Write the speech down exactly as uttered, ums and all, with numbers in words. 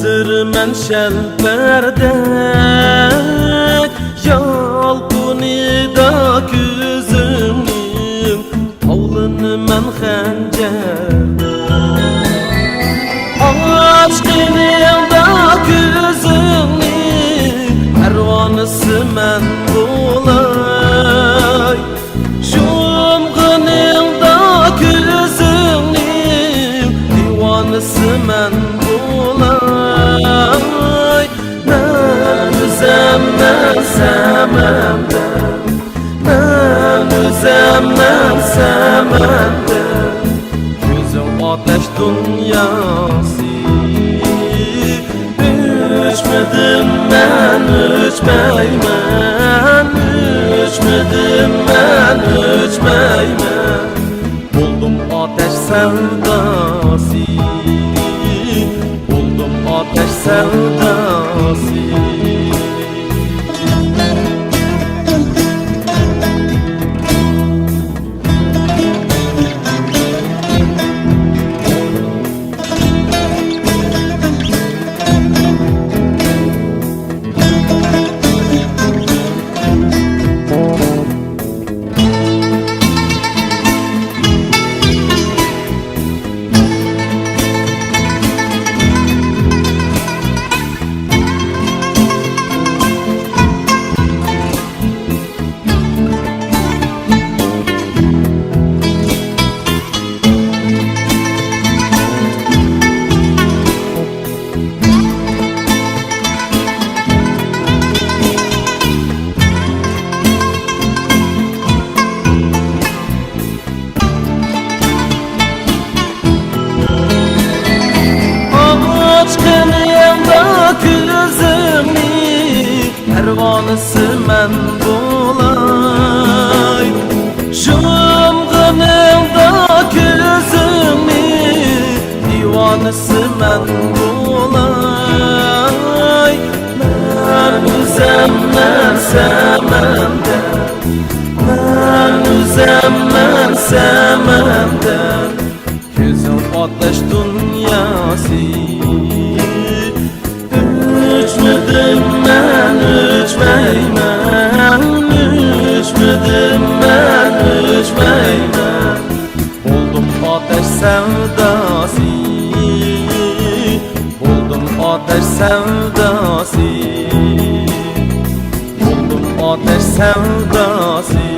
ئىزدىرمەن شەلپەردەك يالقۇنىدا كۆزۈڭنىڭ، ئاۋلىنىمەن خەنجەردەك. ئاچقىنىڭدا كۆزۈڭنى، پەرۋانىسى مەن بولاي. يۇمغىنىڭدا كۆزۈڭنى، دىۋانىسى مەن بولاي. مەن ئۆزۈم مەن سەمەندەر، مەن ئۆزۈم مەن سەمەندەر. كۆزۈڭ ئاتەش دۇنياسى. ئۆچمىدىم مەن، ئۆچمەيمەن، ئۆچمىدىم مەن، ئۆچمەيمەن. بولدۇم ئاتەش سەۋداسى، بولدۇم ئاتەش سەۋداسى. ئاچقىنىڭدا كۆزۈڭنى، پەرۋانىسى مەن بولاي. يۇمغىنىڭدا كۆزۈڭنى، دىۋانىسى مەن بولاي. مەن ئۆزۈم مەن سەمەندەر، مەن ئۆزۈم مەن سەمەندەر. كۆزۈڭ ئاتەش دۇنياسى. ئۆچمىدىم مەن، ئۆچمەيمەن، ئۆچمىدىم مەن، ئۆچمەيمەن. بولدۇم ئاتەش سەۋداسى، بولدۇم ئاتەش سەۋداسى، بولدۇم ئاتەش سەۋداسى.